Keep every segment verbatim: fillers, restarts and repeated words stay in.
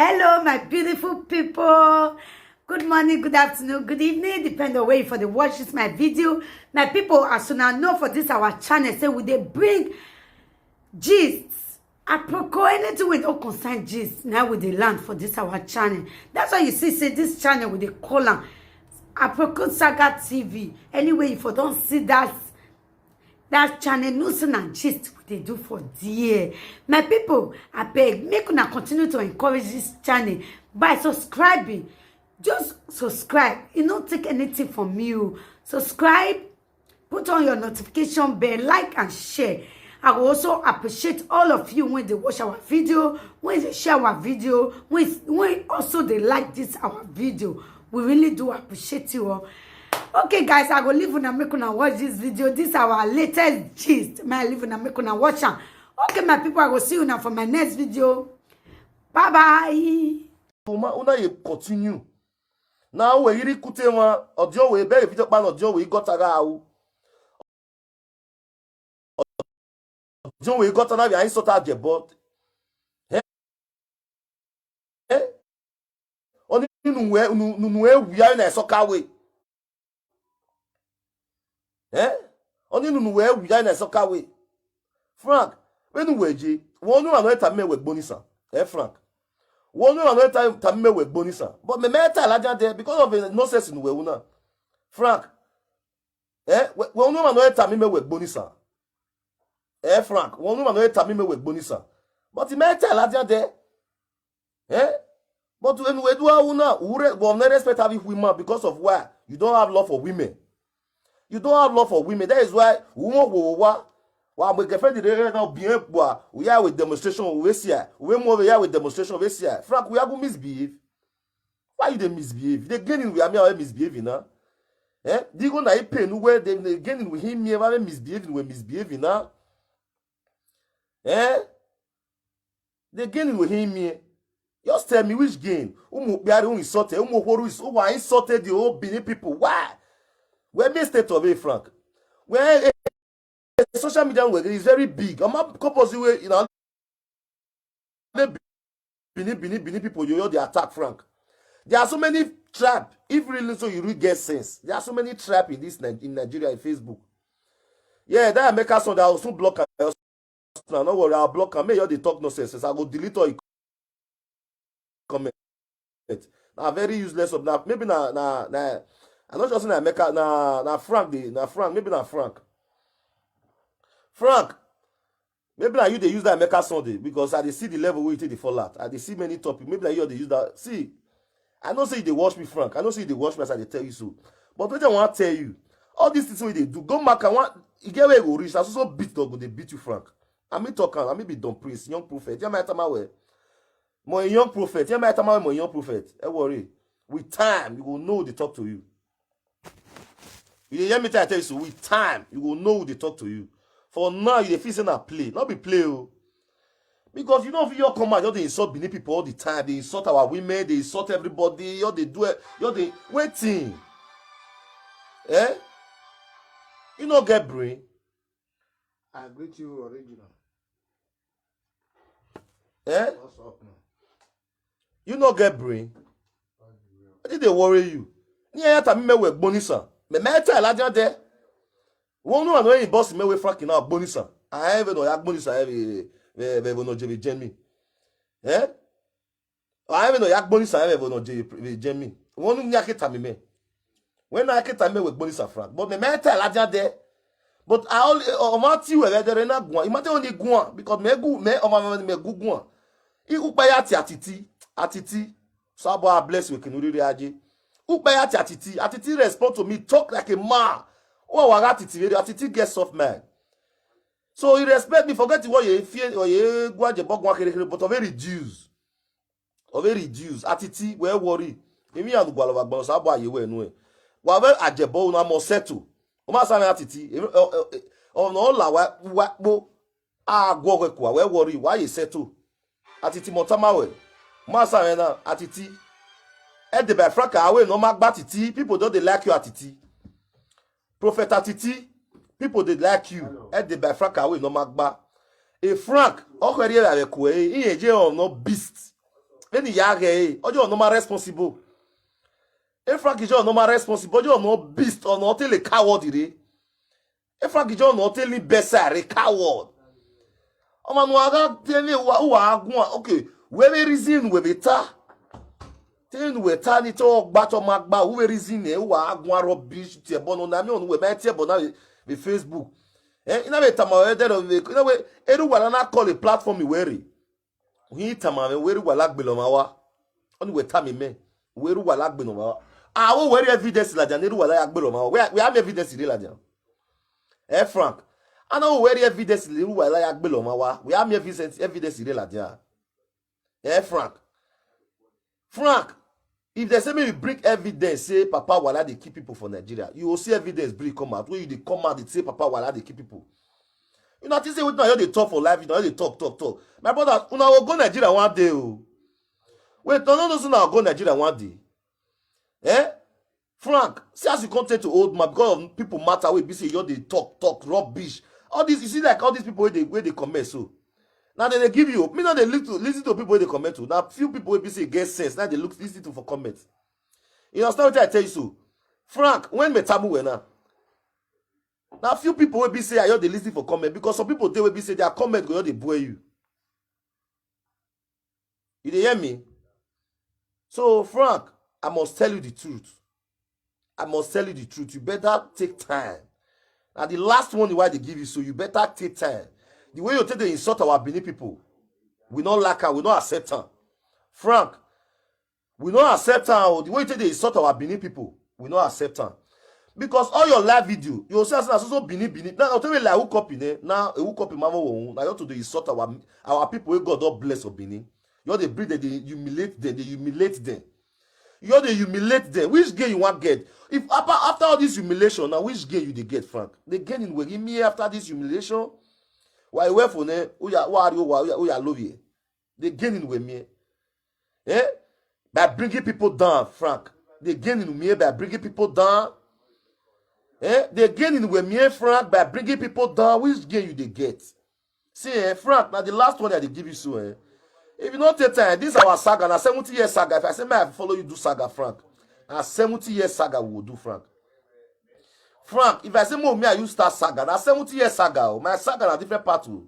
Hello, my beautiful people. Good morning, good afternoon, good evening, depend on where you for the watch this my video. My people, as soon as know for this our channel, say we dey bring gist. Aproko, anything we don't concern gist, now we dey land for this our channel. That's why you see, say this channel we dey call am Aproko Saga T V. Anyway, if you don't see that that channel, no sin and gist we dey do for there. My people, I beg, make una continue to encourage this channel by subscribing. Just subscribe. You no take anything from you. Subscribe, put on your notification bell, like and share. I will also appreciate all of you when they watch our video, when they share our video, when, when also they like this our video. We really do appreciate you all. Okay, guys, I go leave una make una watch this video. This our latest gist. My leave una make una watch am. Okay, my people, I go see you now for my next video. Bye bye. Uma una ye continue. Na we yiri kute wa odio we be video pa na odio we got aga awu. Odio we got na we insult at the board. Eh? Eh? Oni nu we nu nu we we are na soka we. Eh? Oni nu we we are na soka we. Frank, when we je, wonu ano eta me we gbonisa. Eh, Frank. Wonu ano eta ta me we gbonisa. But me me eta la jan there because of the nonsense in we una. Frank. Eh? Wonu ano eta me we gbonisa. Eh, Frank. Wonu ano eta me we gbonisa. But me eta la jan there. Eh? But when we do our una, we re- we no respect every woman because of why? You don't have love for women. You don't have love for women. That is why woman wo wa. Wa we girlfriend dey now be bua. We are with demonstration we see. We move here with demonstration we see. Frank, we are go misbehave. Why you dey misbehave? They gaining we are me misbehaving now. Eh? Digo na e pain we they they gaining with him me ever misbehaving we misbehaving now. Eh? They gaining with him me. Just tell me which gain. Umu biari un insulted. Umu horu is who are insulted the whole Benin people. Why? Where me state of it, Frank? Where a social media where is very big. I'm not composing way you know. Benin, Benin, Benin people, you know they attack Frank. There are so many trap. If really so you really get sense. There are so many trap in this Ni- in Nigeria in Facebook. Yeah, that America song that will soon block am. Now no worry, I'll block am. May you dey talk nonsense. I go delete all your comment. Na very useless of na maybe na na na. I no just say na America na na Frank dey na Frank maybe na Frank. Frank, maybe na you dey use that America Sunday because I dey see the level wey you take dey fall out. I dey see many topic. Maybe na you dey use that. See, I know say you dey watch me, Frank. I know say you dey watch me as I dey tell you so. But wetin I wan tell you, all these things wey you dey do, go mark am one. E get where e go reach. Na so so beat dog go dey beat you, Frank. I mean talk am. I mean be Don Priest, young prophet. Yeah, my time away. My young prophet. Yeah, my time away. My young prophet. Don't worry. With time, you go know they talk to you. You dey hear me tell I tell you so. With time, you go know who they talk to you. For now, you dey feel say na play, not be play o. Because you know if you come out, you dey insult Benin people all the time. They insult our women, they insult everybody. You dey do it, you dey waiting. Eh? You no get brain. I greet you, original. Eh? What's up now? You no get brain. Wetin dey worry you? Ni ya ta mi mewe gbonisa. Me me ta la dia de. Wonu ano yin boss mewe Frank na gbonisa. A eve no ya gbonisa eve eve no jeve jemi. Eh? A eve no ya gbonisa eve no jeve jemi. Wonu nya ke ta mi me. When I ke ta mi mewe gbonisa Frank. But me me ta la dia de. But I only o ma ti we de na gwan. Imate oni gwan because me gu me o ma me gu gwan. I upa ya ti atiti atiti. So abo a bless we kinu riri aje. Upa ya ti atiti atiti respond to me talk like a man. O wa ga atiti very atiti get soft man. So he respect me forget what you fear or you gwa je bogwa kere kere but of a reduce. Of a reduce atiti we worry. Emi anu gwalo wa gbon so abo aye we nu e. Wa we ajebo una mo settle. O ma sa na atiti. Emi o na o la wa wa po. A gwo we kwa we worry wa ye settle. Atiti mo tama we. Ma sa na atiti. E de by Frank awe no ma gba atiti. People don dey like you atiti. Prophet atiti. People dey like you. E de by Frank awe no ma gba. E Frank, o kwere ya we kwe. Iye je o no beast. When he yage, eh, ojo no ma responsible. If Frank is no ma responsible, ojo no beast or no tell a coward ire. If Frank is no tell ni besa re coward. O ma no aga tell ni wa wa agun. Okay, we be reason we be ta. Tell we ta ni to gba to ma gba we reason e wa agun rubbish tie bono na mi on we ma tie bono be Facebook. Eh, ina be tama we there of we ina we eru wala na call a platform we re. He tama we eru wala gbe lo ma wa. Oni we tami me. We eru wala gbe lo ma wa. Ah, we were evidence la jan eru wala ya gbe lo ma wa. We we have evidence re la jan. Eh, Frank. I know where evidence re eru wala ya gbe lo ma wa. We have evidence evidence re la jan. Eh, Frank. Frank, if they say me you bring evidence say Papa Wala dey kill people for Nigeria, you will see evidence bring come out. When you dey come out, they say Papa Wala dey kill people. You know, I think say wetin I dey talk for life, you know, I dey talk, talk, talk. My brother, una go go Nigeria one day, oh. Wait, no, no, no, so now go Nigeria one day. Eh? Frank, see as you come take to old man because of people matter wey be say you dey talk, talk rubbish. All these, you see, like, all these people wey dey wey dey comment so. Now they dey give you. Me now they listen to listen to people wey dey comment to. Now few people wey be say get sense. Now they look listen to for comment. You understand what I tell you so? Frank, when me tamu we now. Now few people wey be say I just dey listen for comment because some people dey wey be say their comment go just dey bore you. You dey hear me? So, Frank, I must tell you the truth. I must tell you the truth. You better take time. Now, the last one why they give you, so you better take time. The way you take the insult our Benin people, we not like her, we not accept her. Frank, we not accept her. Oh, the way you take the insult our Benin people, we not accept her. Because all your live video, you say, "So, so, Benin, Benin." Now, I'll tell you, like, who copy, eh? Now, who copy, Mama, now you to the insult our, our people, wey God don't bless of Benin. You dey breed them, dey humiliate them, dey humiliate them. You dey humiliate them. Which gain you wan get? If after, after all this humiliation, now which gain you dey get, Frank? The gain in wey me after this humiliation. Why you wear for name? Who ya who are you? Who ya love you? The gain in wey me. Eh? By bringing people down, Frank. The gain in me by bringing people down. Eh? The gain in wey me, Frank, by bringing people down. Which gain you dey get? See, eh, Frank, now the last one that they give you so, eh. If you not take time, this our saga, na seventy years saga. If I say, "Man, I follow you do saga, Frank," na seventy years saga we will do, Frank. Frank, if I say, "Mo, me, I use start saga," na seventy years saga. Oh. My saga na different part. Oh.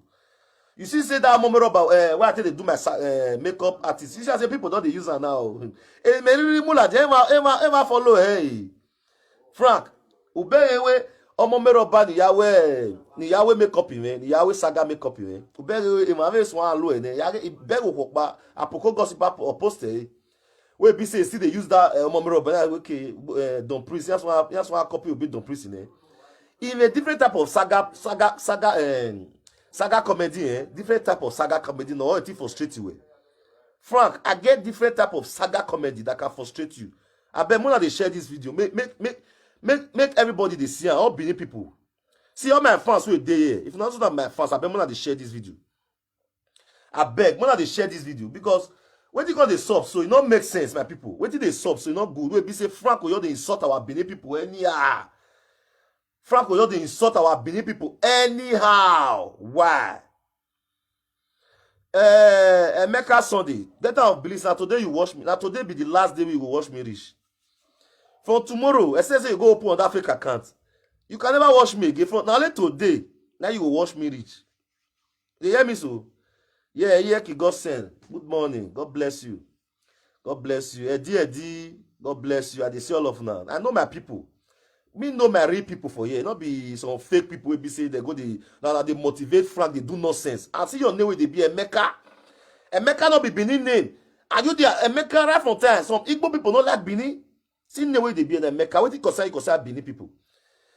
You see, say that moment about uh, where I take they do my uh, makeup artist. You see, I say people don't they use her now. Eh, me really mula, they ever, ever, ever follow, hey. Frank, uberewe, omo meroba ni yawe, ni yawe makeup iwe, ni yawe saga makeup iwe. Uberewe, ima ve swan lo ene, yage ibego kokpa, apoko gossip apo poste. We be say still they use that uh, omo meroba, okay, uh, Don Priest, that's why, that's why copy will be Don Priest in. In a different type of saga, saga, saga, um, saga comedy, eh? Different type of saga comedy, no, it frustrate you. Frank, I get different type of saga comedy that can frustrate you. I bet more they share this video. Make make make make make everybody they see am. All Benin people. See all my fans wey dey here. If not so that my fans, I bet more they share this video. I beg, more they share this video because when you go they sub, so it not make sense, my people. When they sub, so it not good. We be say Frank Oyo they insult our Benin people anyhow. Frank Oyo they insult our Benin people anyhow. Why? Uh, Emeka Sunday, that time of bliss. Now today you watch me. Now today be the last day we go watch me reach. From tomorrow, I say say you go open on that fake account. You can never watch me again. From now let today, now you go watch me reach. They hear me so? Yeah, yeah, ki God send. Good morning. God bless you. God bless you. Eddie, Eddie, God bless you. I dey see all of now. I know my people. Me know my real people for here. Not be some fake people will be say they go the now they motivate Frank, they do nonsense. I see your name with the be Emeka. Emeka not be Benin name. Are you there? Emeka right from time. Some Igbo people don't like Benin. See the way they be in Emeka. What it concern you concern Benin people?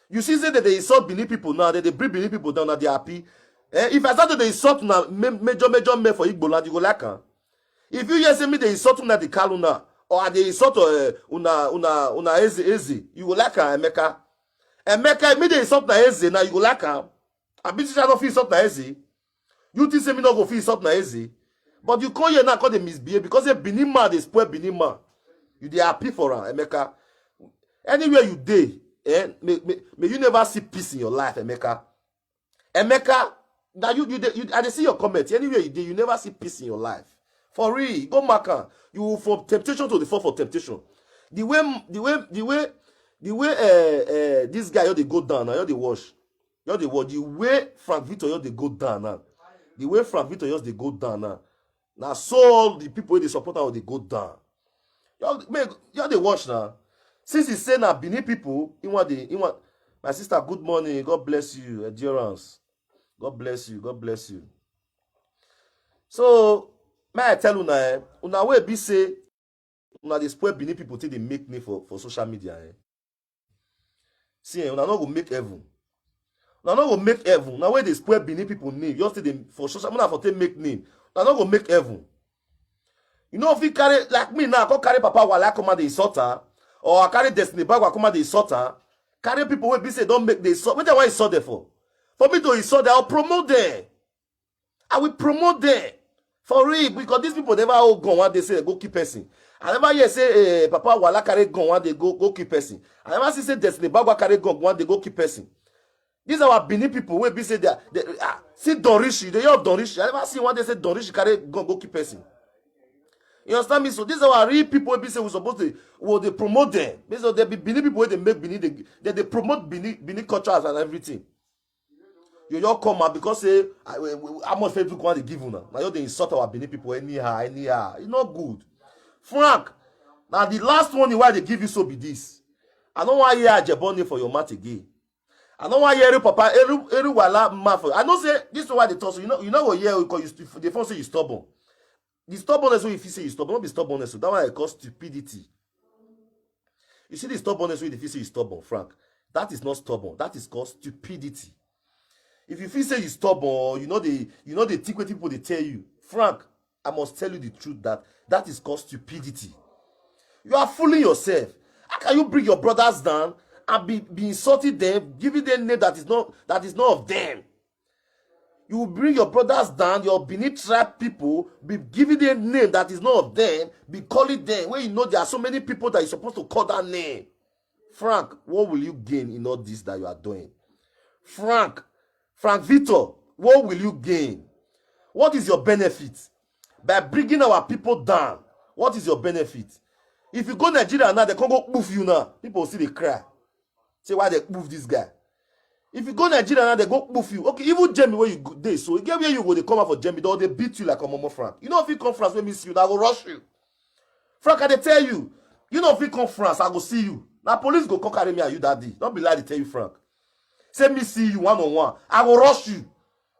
You see, say that they insult Benin people now, that they bring Benin people down, now they happy. Eh? If I start to insult now, major major men for Igbo land, you go like her. If you hear say me they insult una the Kalu now, or they insult uh, una una una Eze Eze, you go like her, Emeka. Emeka, me they insult na Eze now, you go like her. I be teacher no fit insult na Eze. You think say me no go fit insult na Eze? But you come here now, call them misbehave because say Benin man they spoil Benin man. You they happy for her, Emeka. Anywhere you dey, eh, may, may, may you never see peace in your life, Emeka. Emeka, now you you, dey, you I dey see your comment. Anywhere you dey, you never see peace in your life. For real, go mark am. You will from temptation to the fall for temptation. The way the way the way the way uh, uh, this guy, you dey go down now, you dey watch. You dey watch the way Frank Victor, you dey go down now. The way Frank Victor, you dey go down now. Now so all the people wey dey support am dey go down. You make you dey watch now. Since he say na Benin people, he want the he want my sister, good morning. God bless you, endurance. God bless you. God bless you. So may I tell una, eh, una wey be say una dey spoil Benin people thing dey make name for for social media, eh. See, eh, una no go make heaven. Una no go make heaven. Una wey dey spoil Benin people name, just dey for social media for take make name. Una no go make heaven. You know, if you carry like me now, I come carry Papa Wale come and dey insult her, or I carry Destiny Bagwa come and dey insult her, carry people wey be say don make dey insult. Wetin I wan insult them for? For me to insult them, I'll promote them. I will promote them for real, because these people never hold gun one day say they go kill person. I never hear say eh, Papa Wale carry gun one day go go kill person. I never see say Destiny Bagwa carry gun one day go kill person. These are our Benin people wey be say they, are- they ah, see Don Rishi, they hear of Don Rishi. I never see one day say Don Rishi carry gun go kill person. You understand me? So these are our real people wey be say we supposed to we dey promote them. Because they be Benin people wey dey make Benin, they, they, they promote Benin, Benin cultures and everything. You just come out because say I, we- we- how much Facebook want to give una. Now you dey insult our Benin people anyhow, anyhow. It's not good. Frank, now the last one why they give you so be this. I don't want hear Ajebon name for your mouth again. I don't want hear Eru Papa, Eru, Eru Wala mouth for. I know say this is why they talk so. You know, you know what hear because you st- the phone say you stubborn. The stubbornness wey you feel say you stubborn, no be stubbornness. So that one I call stupidity. You see the stubbornness wey you feel say you stubborn, Frank. That is not stubborn. That is called stupidity. If you feel say you stubborn, you know the you know the thing wey people they tell you, Frank. I must tell you the truth that that is called stupidity. You are fooling yourself. How can you bring your brothers down and be, be insulting them, giving them name that is not that is not of them? You will bring your brothers down, your Benin tribe people, be giving them name that is not of them, be calling them when you know there are so many people that you're supposed to call that name. Frank, what will you gain in all this that you are doing? Frank, Frank Victor, what will you gain? What is your benefit by bringing our people down? What is your benefit? If you go Nigeria now, they can't go poof you now. People will see they cry. Say why they poof this guy. If you go Nigeria now, they go poof you. Okay, even Germany where you go, they so again where you go, they come out for Germany, they beat you like a Momo Frank. You know if you come France, when me see you, now I go rush you. Frank, I dey tell you, you know if you come France, I go see you. Now police go come carry me and you that day. Don't be lie to tell you, Frank. Say me see you one on one. I go rush you.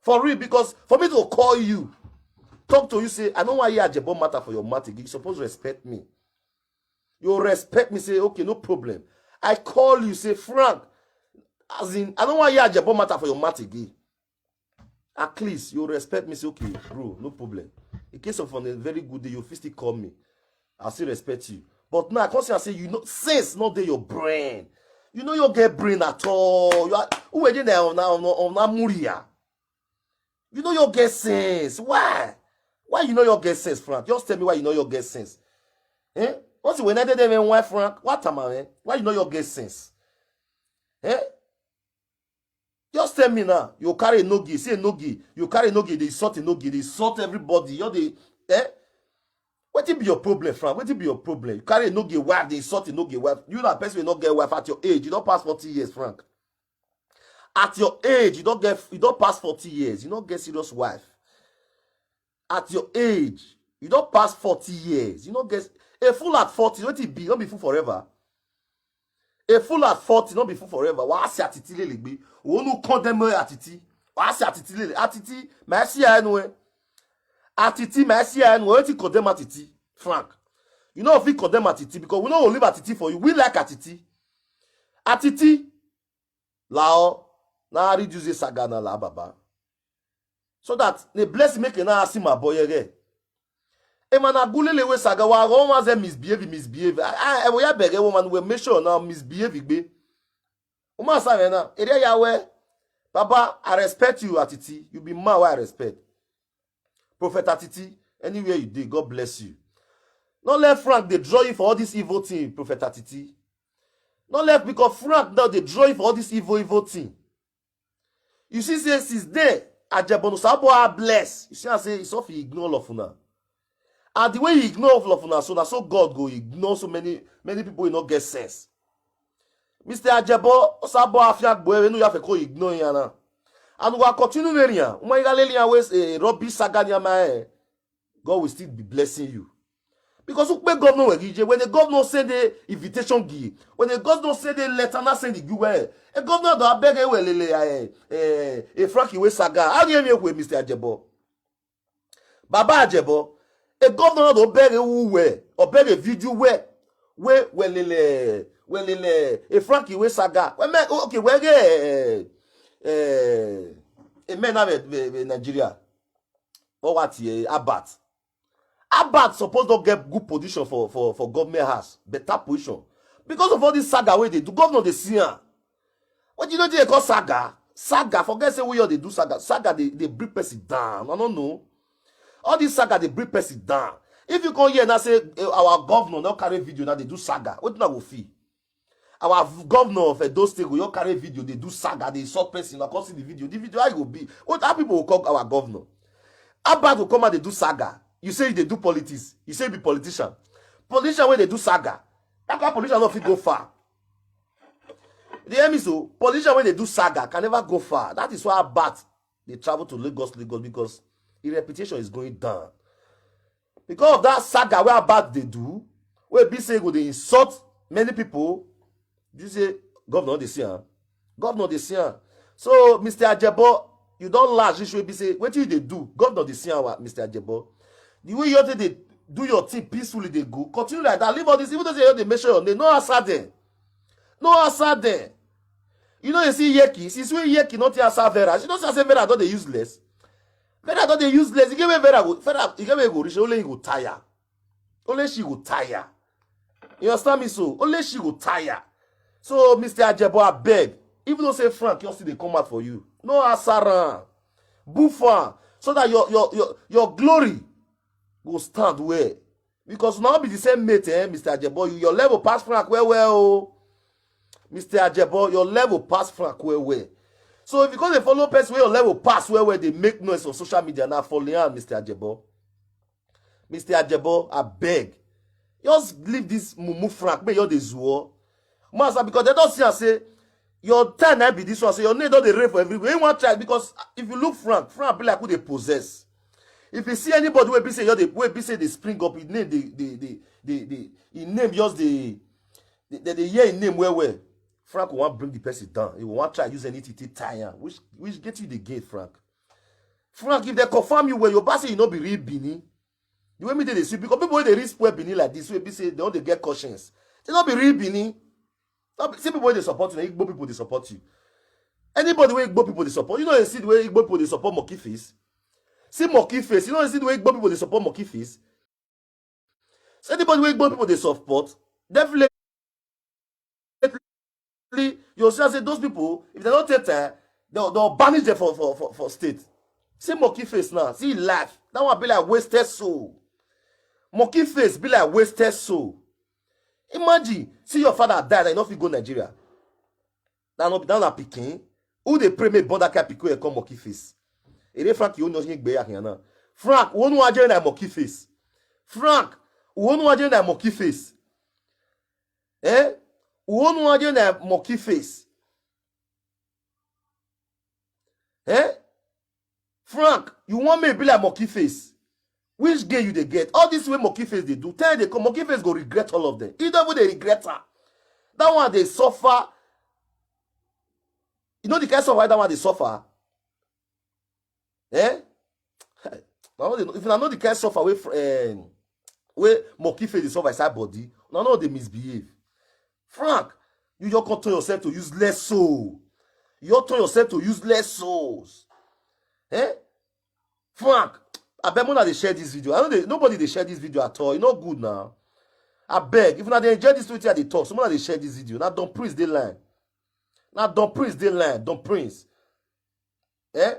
For real, because for me to call you, talk to you, say, I don't want hear Ajebon matter for your mouth again. You supposed to respect me. You respect me, say, okay, no problem. I call you, say, Frank, as in, I don't want hear Ajebon matter for your mouth again. At least you respect me, say, okay, bro, no problem. In case of on a very good day, you fit still call me. I still respect you. But now I can't say I say you know sense not there your brain. You know you get brain at all. You are who are you now now now now Muria? You know you get sense. Why? Why you know you get sense, Frank? Just tell me why you know you get sense. Eh? What's when I did them why Frank? What am I? Eh? Why you know you get sense? Eh? Just tell me now. You carry a nogi, see a nogi. You carry a nogi, they insult a nogi, they insult everybody. You they eh? What be your problem, Frank? What be your problem? You carry a nogi wife, they insult a nogi wife. You that person will not get wife at your age. You don't pass forty years, Frank. At your age, you don't get you don't pass forty years. You don't get serious wife. At your age, you don't pass forty years. You don't get a fool at forty. What it be? Don't be fool forever. A fool at forty, not be fool forever. Wa asi atiti lelegbe. Onu condemn atiti. Wa asi atiti lele. Atiti, my C I N. Atiti, my C I N. What you condemn atiti? Frank. You know if you condemn atiti because we know we leave atiti for you. We like atiti. Atiti. Lao. Na reduce the saga na la baba. So that the blessing make na asim aboyege. Emana gulele we saga wa go ma ze misbehave, misbehave. I I we ya bege woman we make sure now misbehave igbe. Uma sa we na area ya we. Papa, I respect you, Atiti. You be man wey I respect. Prophet Atiti, anywhere you dey, God bless you. No let Frank dey draw you for all this evil thing, Prophet Atiti. No let because Frank now dey draw you for all this evil evil thing. You see say since then, Ajebonu Sabo are blessed. You see I say so he ignore all of una. And the way he ignore all of una, so na so God go ignore so many many people wey no get sense. Mister Ajebo, Osabo Afia Gboere, no, you have to go ignore him now. And we are continuing here. Uma iga leli ya wes, eh, Robbie Saga ni ama, eh. God will still be blessing you. Because ukpe governor we gije, when the governor send the invitation gi, when the governor send the letter, na send the gi we. A governor do abeg e we lele, eh, eh, a Frankie we Saga. How do you make we, Mister Ajebo? Baba Ajebo, a governor do beg a who we, or beg a video we, we, we lele, we lele, a Frankie we Saga. We me, okay, we ge, eh, eh, a man have a, a, a Nigeria. Or what, eh, Abat. Abat suppose don get good position for, for, for government house, better position. Because of all this saga wey dey do, governor dey see am. What you know they call saga? Saga, forget say we all dey do saga. Saga dey, dey bring person down. I don't know. All this saga dey bring person down. If you come here now say, eh, our governor no carry video, now dey do saga. Wetin I go feel? Our v-, governor of Edo State go just carry video, dey do saga, dey insult person. I come see the video. The video, how e go be? What, how people go call our governor? Abat go come out dey do saga. You say you dey do politics. You say you be politician. Politician wey dey do saga. That kind of politician no fit go far. You hear me so? Politician wey dey do saga can never go far. That is why Abat dey travel to Lagos, Lagos, because his reputation is going down. Because of that saga wey Abat dey do, wey be say e go dey insult many people, you say governor dey see am? Governor dey see am. So, Mister Ajebo, you don lash this way, be say, wetin you dey do? Governor dey see am, wa, Mister Ajebo. The way you take dey do your thing peacefully, dey go. Continue like that. Leave all this. Even though say you dey mention your name, no answer them. No answer them. You know, you see Yeki. Since when Yeki not answer Vera? You know say Vera don dey useless. Vera don dey useless. You get where Vera go, Vera, you get where e go reach, only he go tire. Only she go tire. You understand me so? Only she go tire. So, Mister Ajebo, abeg, even though say Frank, you still dey come out for you. No answer am. Boo for am. So that your, your, your, your glory go stand well. Because now be the same mate, eh, Mister Ajebo. You, your level pass Frank well, well, oh. Mister Ajebo, your level pass Frank well, well. So if you go dey follow person wey your level pass well, well, dey make noise on social media now, for Leon, Mister Ajebo. Mister Ajebo, abeg. Just leave this mumu Frank, make you dey zuo. Master, because they don't see and say, your time na be this one, so your name don dey reign for everywhere. You wan try, because if you look Frank, Frank be like who dey possess. If you see anybody wey be say, you dey, wey be say dey spring up, his name dey, dey, dey, dey, dey, his name just dey, dey, dey, dey hear his name well, well. Frank wan bring the person down. He wan try use anything to tie am. Which, which get you the gate, Frank? Frank, if they confirm you well, your boss say you no be real Benin. The way me dey, dey see, because people wey dey reach spoil Benin like this, wey be say they don dey get conscience, they no be real Benin. No be, see people wey dey support you, na Igbo people dey support you. Anybody wey Igbo people dey support, you know, you see the way Igbo people dey support Monkey Face. See Monkey Face, you know, you see the way Igbo people dey support Monkey Face. So anybody wey Igbo people dey support, definitely you see say those people, if they don't take time, they'll, they'll banish them for, for, for, for state. See Monkey Face now, see life. That one be like wasted soul. Monkey Face be like wasted soul. Imagine, see your father die, and you no fit go Nigeria. That no, that na pikin. Who dey pray make born that kind pikin wey come Monkey Face? Ere Frank, you know, you gbe yak yana. Frank, wonu aje na Monkey Face. Frank, wonu aje na Monkey Face. Eh? Wonu aje na Monkey Face. Eh? Frank, you want me be like Monkey Face? Which gay you dey get? All this way Monkey Face dey do, tell they come, Monkey Face go regret all of them. He don't even dey regret her. That one dey suffer. You know the kind suffer that one dey suffer? Eh? Now, if you know the kind suffer wey fr-, eh, wey Monkey Face dey suffer inside body, now no dey misbehave. Frank, you just come turn yourself to useless soul. You just turn yourself to useless souls. Eh? Frank, abeg, una dey share this video. I know they, nobody dey share this video at all. E no good now. Abeg, if una dey enjoy this wetin I dey talk, so una dey share this video. Na Don Prince dey line. Na Don Prince dey line. Don Prince. Eh?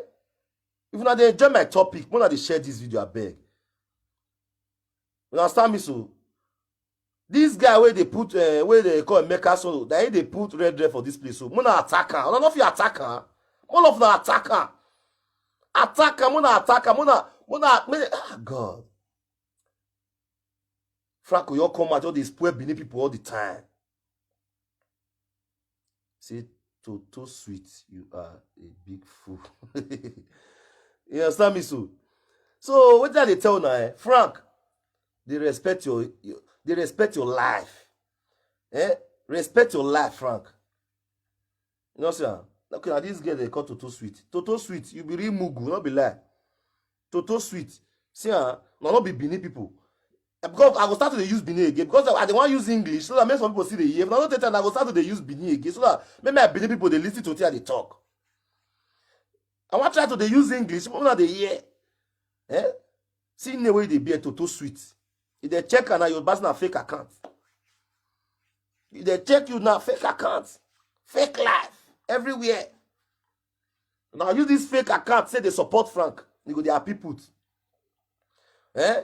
If una dey enjoy my topic, una dey share this video, abeg. You understand me so? This guy wey dey put, eh, wey dey call Emeka Solo, that he dey put red red for this place. So, muna attack am. Una no fit attack am. All of una attack am. Attack am, muna attack am, muna, muna, muna, ah, God. Frank Oyo come out, all dey spoil Benin people all the time. Say, "Toto Sweet, you are a big fool." You understand me so? So what did I tell now? Eh? Frank, they respect your, your they respect your life. Eh? Respect your life, Frank. You know, sir. Okay, now this girl they call Toto Sweet. Toto Sweet, you be real mugu, not be lie. Toto Sweet. See, ah, no, not be Benin people. Eh, because I go start to dey use Benin again. Because I, I dey wan use English, so that make some people see the hear. If I don't take time, I go start to dey use Benin again. So that make my Benin people they listen to what I dey talk. I wan try to dey use English, people na dey hear. Eh? See the way they be a Toto Sweet. If they check and your bas na fake account. If they check you na fake account. Fake life. Everywhere. Now use this fake account, say they support Frank. You go their people. Eh?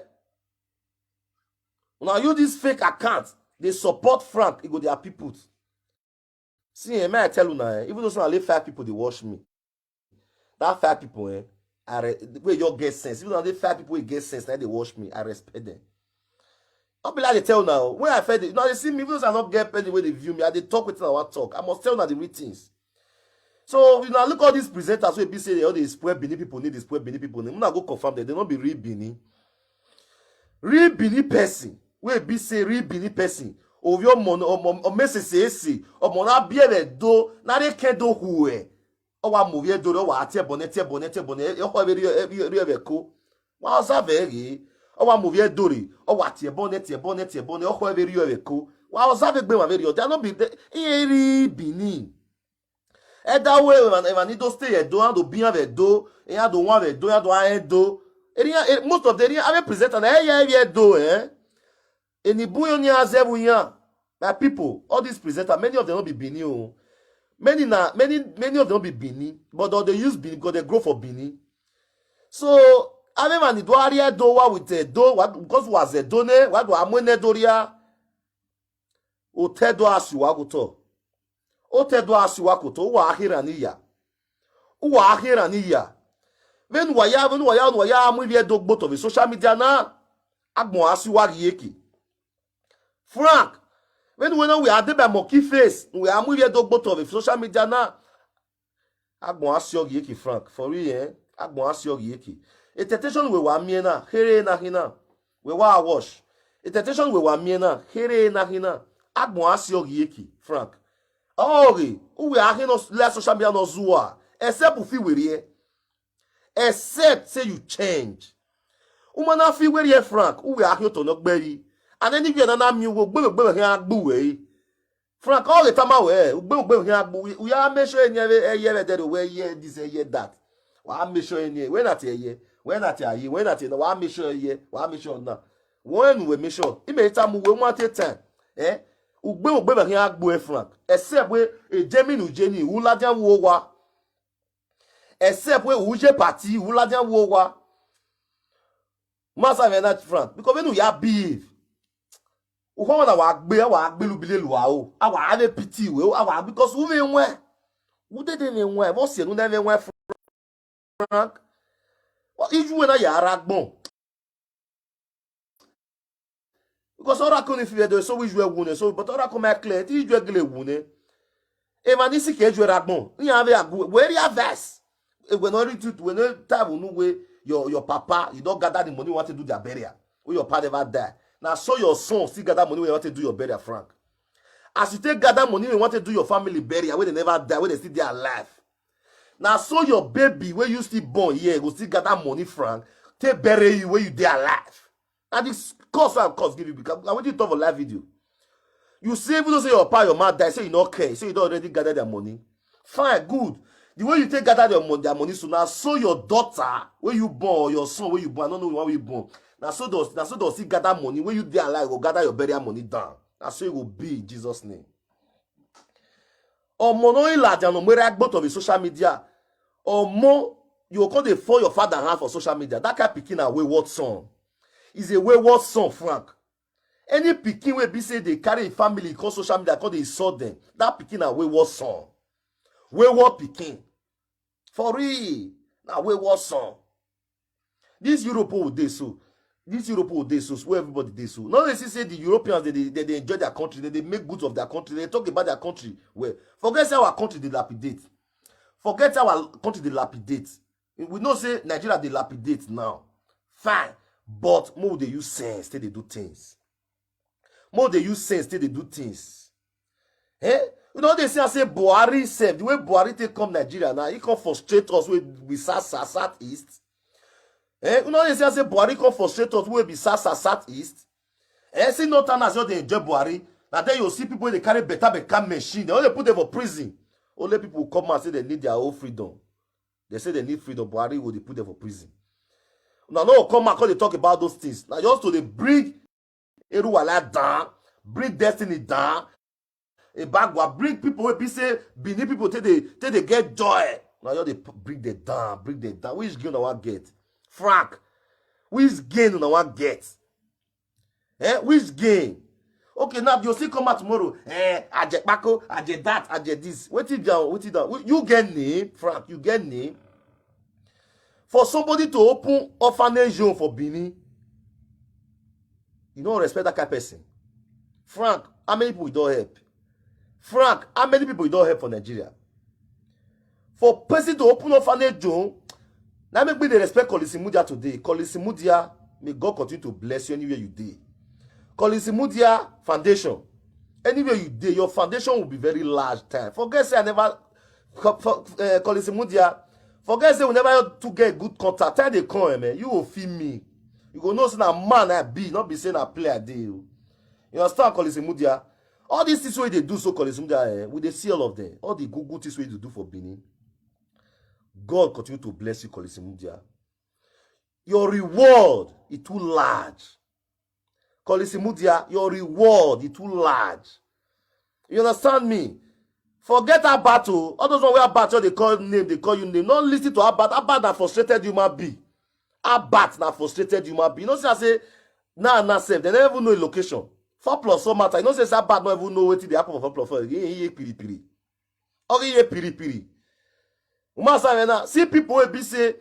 Now use this fake account, they support Frank. You go their people. See, eh, may I tell you now, eh, even though say only five people they watch me, that five people, eh, I re- where you get sense. Even though only five people wey get sense, now they watch me. I respect them. I'll be like they tell now. When I fed it, now they see me, even though I not get any way they view me, I dey talk with them, I want talk. I must tell now the real things. So you know, look all these presenters wey be say they all dey spoil Benin people name, dey spoil Benin people name. Una go confirm that they not be real Benin. Real Benin person, wey be say real Benin person. Ovio mon o mesese ese, o mona biere do, na re ke do hue. O wa mo vie do ro wa tie bone, tie bone, tie bone. E ho be ri e ri e ko. Wa o sa ve ri. O wa mo vie do ri, o wa tie bone, tie bone, tie bone. O ho be ri e ko. Wa o sa ve gbe wa ve ri o. They no be the e ri Benin. Eda we man, man do stay e do, and do be ave do, e do one ave do, e do e do. Eri, eh, most of the area, I presenter na e e do, eh. Eni buyo ni azebu ya. My people, all these presenters, many of them no be Benin o. Many na many many of them no be Benin, but they use Benin because they grow for Benin. So ave man do ari e do wa with e do, what, because was e do ne, what wa mo ne do ria. O te do asi wa go to. O te do asi wa go to, wa ahira ni ya. Wa ahira ni ya. When wa ya, when wa ya, wa ya mu vie do gboto vi social media na. Agbon asi wa gi eki. Frank, when we know we are there by monkey face, we are mu vie do gboto vi social media na. Agbon asi ogi eki Frank, for real, eh? Agbon asi ogi eki. A temptation we wa mie na, here na hina. We wa wash. A temptation we wa mie na, here na hina. Agbon asi ogi eki Frank. Ogi, we are here no let social media no zua. Except if we were here. Except say you change. Uma na fi were here Frank, we are here to no gberi. And then if you na na mi wo gbe gbe here agbu we. Frank, all the time I wear, ugbe ugbe here agbu. We are make sure any eye eye there we hear this eye that. Wa make sure any when at eye, when at eye, when at eye, wa make sure eye, wa make sure na. When we make sure, it may time we want take time. Eh? Ugbe ugbe here agbu e Frank. Except we e jemi nu jeni, ula dia wo wa. Except we uje party, ula dia wo wa. Masa ve na Frank, because when we are behave. Uho na wa gbe, wa gbe lu bile lu a o. A wa ave pity we o, a wa because we ve nwe. We dey dey ve nwe, we se nu dey ve nwe Frank. Wa iju we na ya ara gbon. Because ora ko ni fi ve do so we ju e wu ne so, but ora ko ma clear, ti ju e gele wu ne. E ma ni si ke ju e ra gbon. Ni ave agu, we ri a verse. E we no read it, we no time we no we your your papa, you don gather the money we want to do their burial. When your papa never die. Na so your son still gather money we want to do your burial, Frank. As you take gather money we want to do your family burial, when they never die, when they still dey alive. Na so your baby wey you still born here go still gather money, Frank, take bury you when you dey alive. Na the curse wey I curse give you because na wetin you talk for live video. You say even though say your papa, your mama die, say you no care, say you don already gather their money. Fine, good. The way you take gather their money, their money, so na so your daughter wey you born or your son wey you born, I no know the one wey you born. Na so does na so does he gather money wey you dey alive go gather your burial money down. Na so e go be in Jesus name. Omo no ila dia no mere agbot of social media. Omo, you go come dey fall your father hand for social media. That kind pikin na wayward son. Is a wayward son, Frank. Any pikin wey be say dey carry him family come social media, come dey insult them. That pikin na wayward son. Wayward pikin. For real, na wayward son. This Europe wey we dey so, This Europe wey dey so, where everybody dey so, no dey see say the Europeans, they dey, they dey enjoy their country, they dey make good of their country, they talk about their country well. Forget say our country dey lapidate. Forget say our country dey lapidate. We know say Nigeria dey lapidate now. Fine. But make we dey use sense take dey do things. Make we dey use sense take dey do things. Eh? You know, they say, I say Buhari sef, the way Buhari take come Nigeria now, he come frustrate us with, with South, South, Southeast. Eh? You know, they say, I say Buhari come frustrate us with be South, South, Southeast. Eh? See, Northerners just dey enjoy Buhari. Now then you see people, they carry better, better machine. They only put them for prison. Only people come and say they need their own freedom. They say they need freedom. Buhari will dey put them for prison. Now, no come and come dey talk about those things. Now, just to dey bring Eruwala down, bring Destiny down, Ebagwa, bring people wey be say Benin people take dey, take dey get joy. Now, you dey p-, bring them down, bring them down. Which gain una wan get? Frank, which gain una wan get? Eh, which gain? Okay, now you still come out tomorrow. Eh, Ajepako, Aje that, Aje this. Wetin be am? Wetin that? You get name, Frank? You get name? For somebody to open orphanage home for Benin, you no respect that kind person. Frank, how many people you don help? Frank, how many people you don help for Nigeria? For person to open orphanage home, now make me dey respect Collins Imudia today. Collins Imudia, may God continue to bless you anywhere you dey. Collins Imudia Foundation, anywhere you dey, your foundation will be very large time. Forget say I never, for, for, uh, Collins Imudia, forget say we never too get good contact. Time dey come, eh, man, you go feel me. You go know say na man I be, not be say na play I dey o. You understand, Collins Imudia? All these things wey you dey do so, Collins Imudia, eh, we dey see all of them. All the good, good things wey you dey do for Benin. God continue to bless you, Collins Imudia. Your reward is too large. Collins Imudia, your reward is too large. You understand me? Forget Abat o. All those one wey Abat just dey call name, dey call you name. No listen to Abat. Abat na frustrated human being. Abat na frustrated human being. You know say I say, nah, nah, sef, they never even know him location. Four plus four matter. You know say Abat no even know wetin dey happen for four plus four. He, he, he, piri piri. Okay, he, piri piri. Woman say now, see people wey be say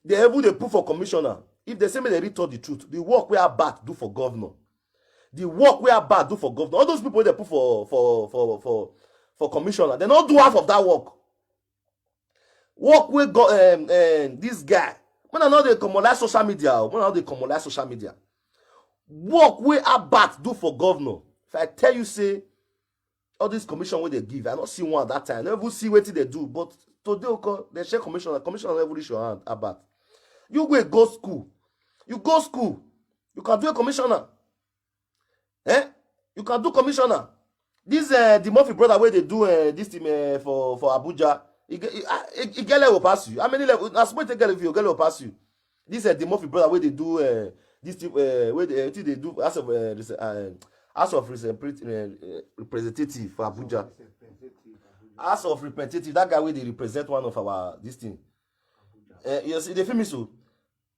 they even dey put for commissioner. If they say make they read all the truth, the work wey Abat do for governor, the work wey Abat do for governor, all those people wey they put for, for, for, for, for commissioner, they no do half of that work. Work wey go, um, um, this guy. When I know they come on like social media, o, when I know they come on like social media. Work wey Abat do for governor. If I tell you say all this commission wey they give, I no see one that time. I no even see wetin they do. But today, okay, they share commissioner. Commissioner no even reach your hand, Abat. You go, go school. You go school. You can do a commissioner. Eh? You can do commissioner. This, uh, the Murphy brother wey dey do, uh, this thing, uh, for, for Abuja. He, get- he, ah, he, he get level pass you. How many level? As much get level, you get level pass you. This, uh, the Murphy brother wey dey do, uh, this thing, uh, wey dey, uh, thing they do House of, uh, Rese- uh, House of Rese- uh, uh, Representative for Abuja. House of Representative. That guy wey dey represent one of our this thing. Uh, you see, they feel me so.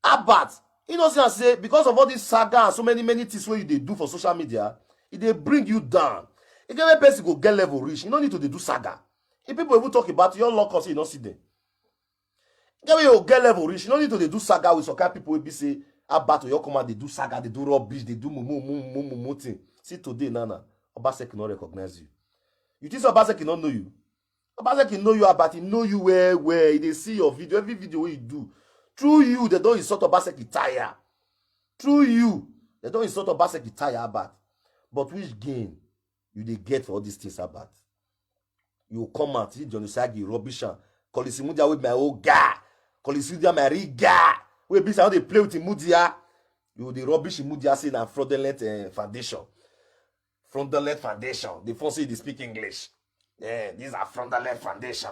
Abat, you know, say, I say, because of all this saga and so many, many things wey you dey do for social media, e dey bring you down. E get where person go get level reach. You no need to dey do saga. If people even talk about you, you lock us, you no see them. E get where you get level reach. You no need to dey do saga with some kind people wey be say Abat, you come out, they do saga, they do rubbish, they do mumu, mumu, mumu, mumu thing. See today, Nana, Obaseki no recognize you. You think say Obaseki no know you? Obaseki know you, Abat, he know you well, well. He dey see your video, every video wey you do. Through you, they don insult Obaseki tire. Through you, they don insult Obaseki tire, Abat. But which gain you dey get for all these things, Abat? You come out, see John Osagi, rubbish am. Collins Imudia wey be my old guy. Collins Imudia, my real guy. Wey be say I no dey play with Imudia. You dey rubbish Imudia, say na fraudulent, eh, foundation. Fraudulent foundation. The phone say they speak English. Yeah, these are fraudulent foundation.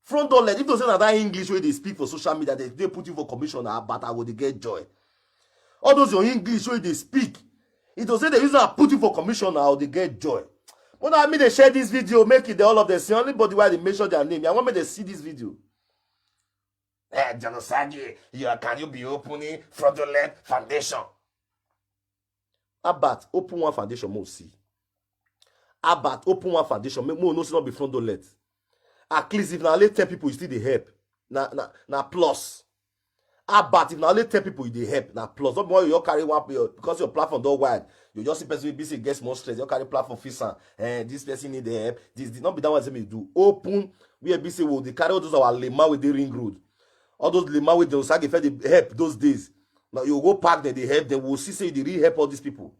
Fraudulent. If you say na that English wey they speak for social media, they, they put you for commissioner, but I go dey get joy. All those your English wey they speak, if you say they use am put you for commissioner, I go dey get joy. But I mean, they share this video, make it the, all of them see. Anybody wey they mention their name, I want make they see this video. Eh, John Osagi, you are, can you be opening fraudulent foundation? Abat, open one foundation, mo see. Abat, open one foundation, make mo know say no be fraudulent. At least if na only ten people you still dey help, na, na, na plus. Albert, if na only ten people you dey help, na plus. No be when you just carry one player because your platform don wide. You just see person wey be say get small stress, you carry platform fix am. Eh, this person need help. This, this, no be that one say me do. Open where be say we dey carry all those our lema wey dey Ring Road. All those lema wey dey Osage Fair dey help those days. Now you go park dem dey help dem. We go see say you dey really help all these people.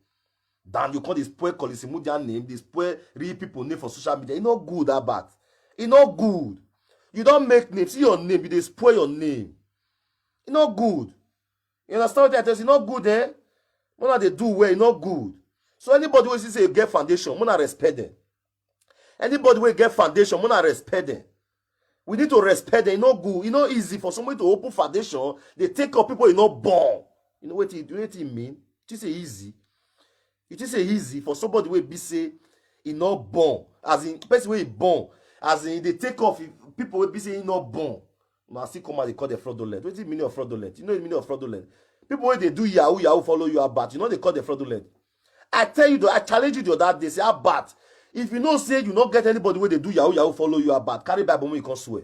Than you come dey spoil Collins Imudia name, dey spoil real people name for social media. E no good, Albert. E no good. You don make name. See your name, you dey spoil your name. E no good. You understand what I tell you? E no good, eh? Una dey do well, e no good. So anybody wey see say you get foundation, una respect them. Anybody wey get foundation, una respect them. We need to respect them. E no good. E no easy for somebody to open foundation, dey take up people e no born. You know wetin, wetin e mean? You say easy? You think say easy for somebody wey be say e no born? As in, person wey e born, as in, e dey take off people wey be say e no born. Una still come out dey call them fraudulent. Wetin meaning of fraudulent? You know the meaning of fraudulent? People wey dey do yahoo yahoo follow you, Albert, you no dey call them fraudulent. I tell you, the, I challenge you the other day, say, Albert, if you know say you no get anybody wey dey do yahoo yahoo follow you, Albert, carry Bible make you come swear.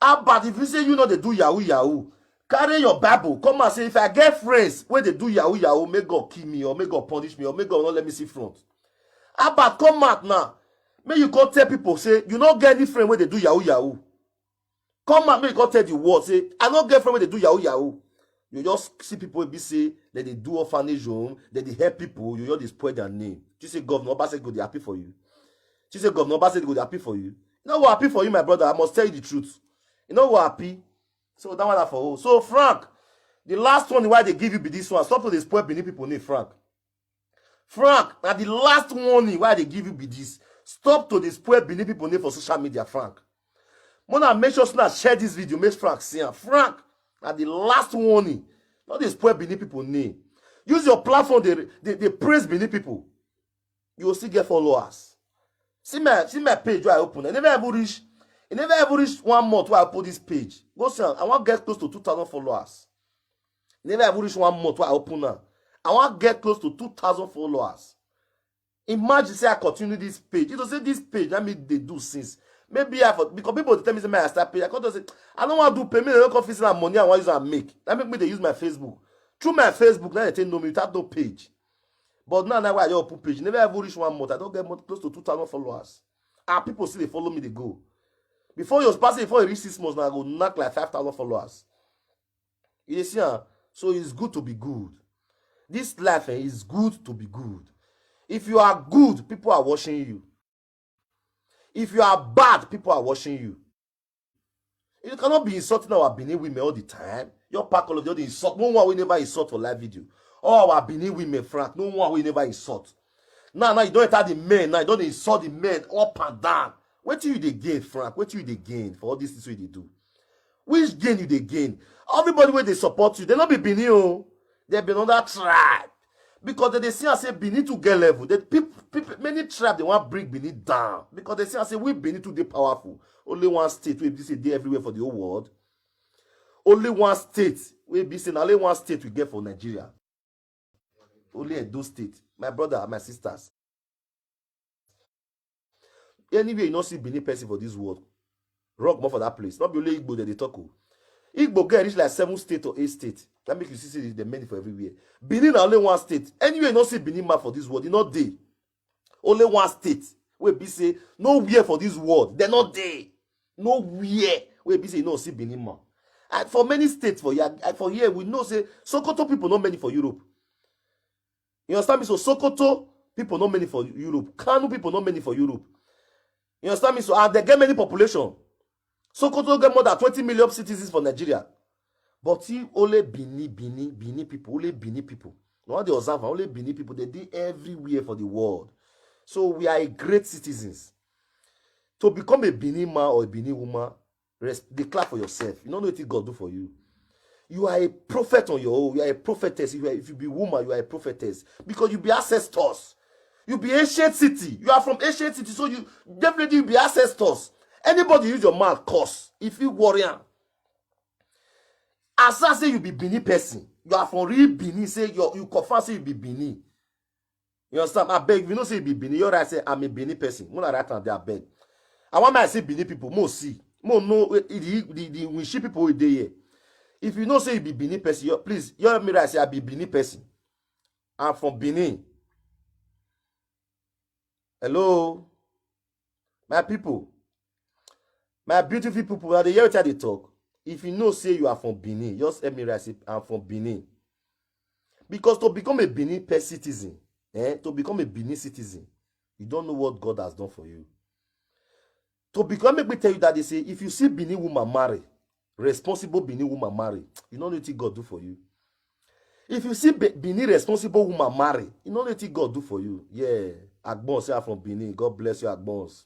Albert, if you say you no dey do yahoo yahoo, carry your Bible come and say, if I get friends wey dey do yahoo yahoo, make God kill me, or make God punish me, or make God no let me see front. Albert, come out now. Make you go tell people say you no get any friend wey dey do yahoo yahoo. Come out, make you go tell the world say, I no get friend wey dey do yahoo yahoo. You just see people wey be say dem dey do orphanage home, dem dey help people, you just dey spoil their name. You say Governor Obaseki go dey happy for you? You say Governor Obaseki go dey happy for you? E no go happy for you, my brother. I must tell you the truth. E no go happy. So that one na for who? So Frank, the last one wey I dey give you be this one. Stop to dey spoil Benin people name, Frank. Frank, na the last warning wey I dey give you be this. Stop to dey spoil Benin people name for social media, Frank. Una make sure say una share this video, make Frank see am. Frank, na the last warning. No dey spoil Benin people name. Use your platform dey, dey, dey praise Benin people. You go still get followers. See my, see my page wey I open. I never even reach, I never even reach one month wey I open this page. Go see am. I wan get close to two thousand followers. E never even reach one month wey I open am. I wan get close to two thousand followers. Imagine say I continue this page. You know say this page na me dey do since. Maybe I for, because people dey tell me say make I start page. I come talk say I no wan do page. Me, dem no come fit say na money I wan use am make. Na make me dey use my Facebook. Through my Facebook, na dem take know me without no page. But now, now wey I just open page, never even reach one month. I don get month, close to two thousand followers. And people still dey follow me dey go. Before you pass it, before you reach six months, now I go knack like five thousand followers. You dey see am? So it's good to be good. This life, eh, is good to be good. If you are good, people are watching you. If you are bad, people are watching you. You cannot be insulting our Benin women all the time. Your pack all of the other insult. No one wey never insult for live video. All our Benin women, Frank, no one wey never insult. Now, now you don enter the men. Now you don dey insult the men up and down. Wetin you dey gain, Frank? Wetin you dey gain for all these things wey you dey do? Which gain you dey gain? Everybody wey dey support you, dem no be Benin o. Dem be another tribe. Because dem dey see am say Benin too get level. The people, people, many tribe dem wan bring Benin down. Because dem see am say we Benin too dey powerful. Only one state wey be say dey everywhere for the whole world. Only one state wey be say na only one state we get for Nigeria. Only Edo State. My brother and my sisters. Anywhere you no see Benin person for this world, rock more for that place. No be only Igbo dem dey talk o. Igbo get reach like seven state or eight state. That make you see say dem many for everywhere. Benin na only one state. Anywhere you no see Benin man for this world, e no dey. Only one state wey be say nowhere for this world, dem no dey. Nowhere wey be say you no see Benin man. And for many states for here, and for here, we know say Sokoto people no many for Europe. You understand me? So Sokoto people no many for Europe. Kano people no many for Europe. You understand me? So, and dem get many population. Sokoto get more than twenty million citizens for Nigeria. But e only Benin, Benin, Benin people, only Benin people. No one dey observe am, only Benin people. Dem dey everywhere for the world. So we are a great citizens. To become a Benin man or a Benin woman, rest, dey clap for yourself. You no know wetin God do for you. You are a prophet on your own. You are a prophetess. You are, if you be woman, you are a prophetess. Because you be ancestors. You be ancient city. You are from ancient city. So you definitely you be ancestors. Anybody use your mouth curse, if you warrior. As I say you be Benin person, you are from real Benin. Say you, you confirm say you be Benin. You understand? I beg, if you know say you be Benin, you right say I'm a Benin person. Una write am there, I beg. I want my say Benin people, mo see. Mo know, eh, the, the, the Winshi people wey dey here. If you know say you be Benin person, you, please, you help me right, say I be Benin person. I'm from Benin. Hello, my people, my beautiful people, now they hear what they talk. If you know say you are from Benin, just help me right, say I'm from Benin. Because to become a Benin pe-, citizen, eh, to become a Benin citizen, you don't know what God has done for you. To become, make me tell you that they say, if you see Benin woman marry, responsible Benin woman marry, you know what God do for you. If you see Be-, Benin responsible woman marry, you know what God do for you. Yeah, Agbon say I'm from Benin. God bless you, Agbons.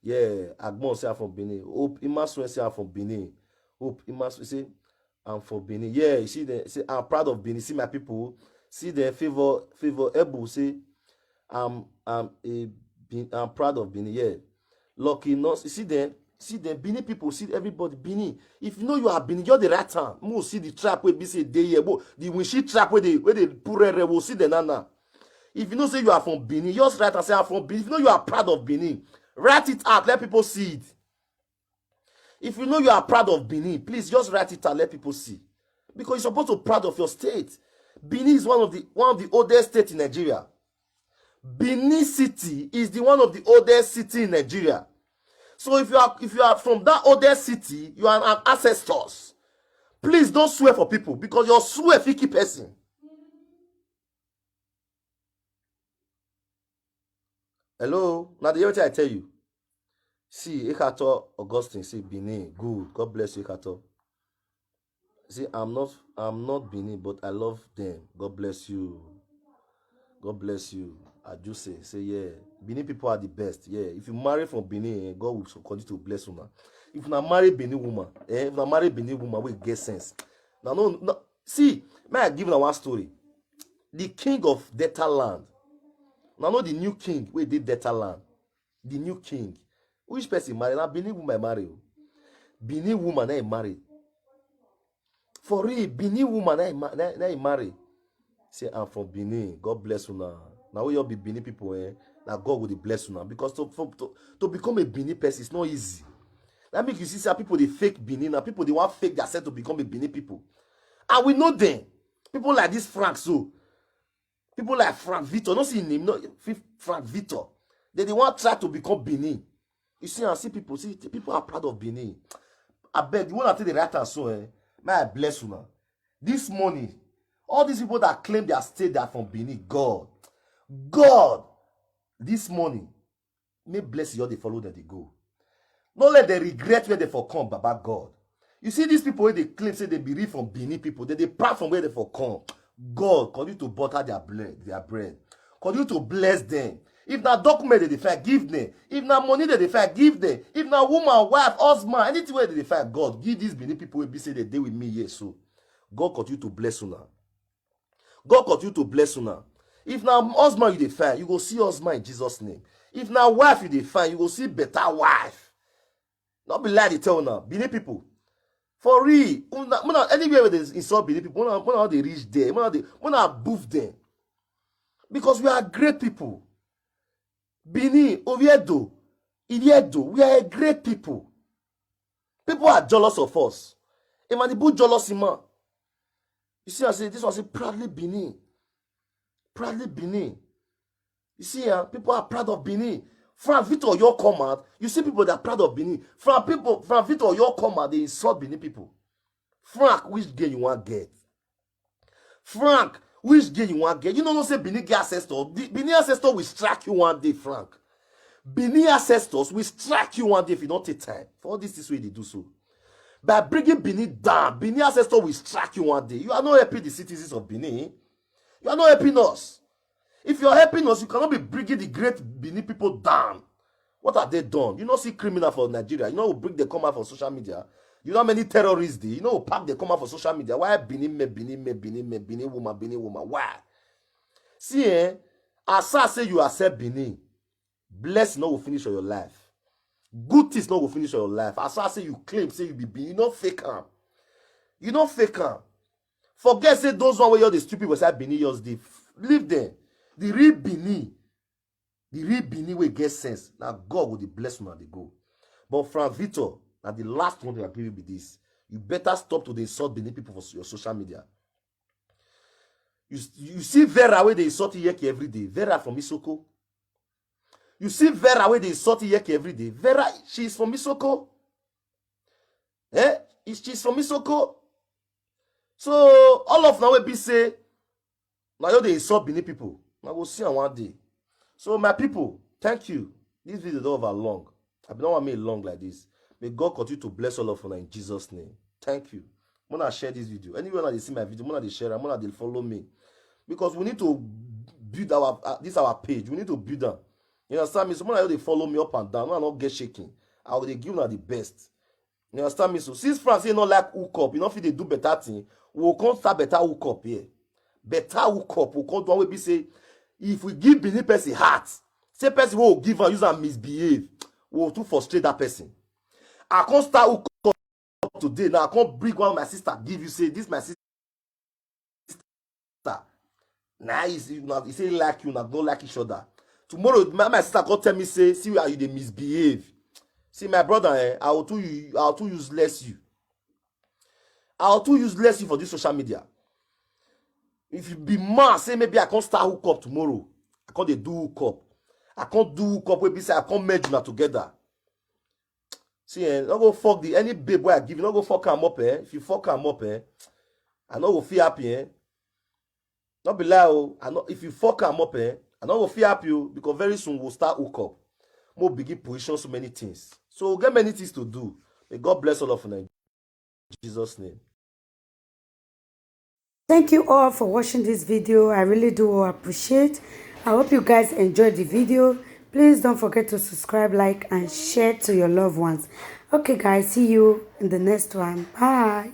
Yeah, Agbon say I'm from Benin. Hope Imasuen say I'm from Benin. Hope Imasuen say I'm from Benin. Yeah, you see the, say I'm proud of Benin. See my people. See the favor, favor Ebu say I'm, I'm a Benin, I'm proud of Benin. Yeah, lucky not. You see them, see them Benin people. See everybody Benin. If you know you are Benin, you're the right time. Mo see the trap where be say dey here. Mo the winshi trap where they, where they put red, red. We'll see the nana. If you know say you are from Benin, just write and say I'm from Benin. If you know you are proud of Benin, write it out. Let people see it. If you know you are proud of Benin, please just write it out. Let people see, because you're supposed to proud of your state. Benin is one of the, one of the oldest states in Nigeria. Benin City is the one of the oldest city in Nigeria. So if you are, if you are from that oldest city, you are an ancestors. Please don't swear for people, because your swear fit kill person. Hello, now the hear wetin I tell you. See, Ekato Augustine say Benin, good. God bless you, Ekato. See, I'm not, I'm not Benin, but I love them. God bless you. God bless you. Ajuse say, yeah, Benin people are the best. Yeah, if you marry from Benin, eh, God will continue to bless you now. If you marry Benin woman, eh, if you marry Benin woman, we get sense. Now, no, no. See, may I give you one story? The king of Delta land. Now, know the new king wey dey Delta land. The new king. Which person marry? Na Benin woman marry o. Benin woman na him marry. For real, Benin woman na him ma-, na, na him marry. Say, I'm from Benin. God bless you now. Now we all be Benin people, eh? Now God will bless you now. Because to, for, to, to become a Benin person, it's not easy. That make you see some people, they fake Benin. Now people, they want fake themselves to become a Benin people. And we know them. People like this Frank, so people like Frank Victor, not see him name, no, Frank Victor. They, they want try to become Benin. You see, I see people, see, people are proud of Benin. I beg, you want to take the right and so, eh? May I bless you now. This morning, all these people that claim their state, they are from Benin, God, God, this morning, may bless you, they follow them, they go. No let them regret where they for come, Baba God. You see these people wey dey claim say they be real from Benin people, they dey proud from where they for come. God, continue to butter their bread, their bread. Continue to bless them. If na document they dey find, give them. If na money they dey find, give them. If na woman, wife, husband, anything wey they dey find, God, give these Benin people wey be say they dey with me here so. God continue to bless una. God continue to bless una. If na husband you dey find, you go see husband in Jesus' name. If na wife you dey find, you go see better wife. No be lie dey tell una, Benin people. For real, una, una, anywhere where they insult Benin people, una, una dey reach there, una dey, una boof them. Because we are great people. Benin, Oviedo, Oviedo, we are a great people. People are jealous of us. Emma the Boo jealous him man. You see, I say this one say proudly Benin. Proudly Benin. You see, uh, people are proud of Benin. Frank Victor, your come out. You see people that are proud of Benin. Frank people, Frank Victor, your come out. They insult Benin people. Frank, which game you want get? Frank, which game you want get? You know, no say Benin get ancestor. The Benin ancestor will strike you one day, Frank. Benin ancestors will strike you one day if you don't take time. For all these things wey they do so. By bringing Benin down, Benin ancestor will strike you one day. You are not helping the citizens of Benin. You are not helping us. If you are helping us, you cannot be bringing the great Benin people down. What have they done? You know, see criminal for Nigeria. You know, bring the come out for social media. You know how many terrorists they, you know, pack the come out for social media. Why Benin men, Benin men, Benin men, Benin woman, Benin woman? Why? See, eh? As I say you accept Benin, blessing no go finish for your life. Good things no go finish for your life. As I say you claim, say you be Benin, you no fake am. You no fake am. Forget say those one wey you the stupid was at Benin, yours dey f-, leave them. The real Benin, the real Benin wey get sense. Now God will dey bless una dey go. But Frank Victor, now the last one that I give you be this. You better stop to dey insult Benin people for your social media. You, you see Vera wey dey insult Iyeki every day. Vera from Isoko. You see Vera wey dey insult Iyeki every day. Vera, she is from Isoko. Eh? She's from Isoko. So all of now will be say, now you dey insult Benin people. Now go see am one day. So my people, thank you. This video don over long. I don't want me long like this. May God continue to bless all of you in Jesus' name. Thank you. When I share this video, anywhere I see my video, when I share, when I follow me, because we need to build our uh, this our page. We need to build them. You understand me? So when I they follow me up and down, when I not get shaking, I will give them the best. You understand me? So since France, you not like hook up, you know if they do better thing, we will come start better hook up here. Better hook up, we come do one way be say, if we give Benin person heart, say person will give and use and misbehave, we will too frustrate that person. I can't start hook up today now. I can't bring one of my sister give you say this my sister. Now he say like you now don't like each other. Tomorrow my, my sister come tell me say see how you they misbehave. See my brother, eh, I will too you I will too useless you. I will too useless you for this social media. If you be mad, say maybe I can't start hook up tomorrow. I can't they do hook up. I can't do hook up with say I can't merge una together. See, eh, not go fuck the any babe where I give you, not go fuck am up, eh? If you fuck am up, eh? I know will feel happy, eh? Not be lie, oh. I know if you fuck am up, eh? I know will feel happy, oh, because very soon we'll start hook up. More begin position so many things. So we'll get many things to do. May God bless all of you in Jesus' name. Thank you all for watching this video. I really do appreciate. I hope you guys enjoyed the video. Please don't forget to subscribe, like, and share to your loved ones. Okay, guys, see you in the next one. Bye.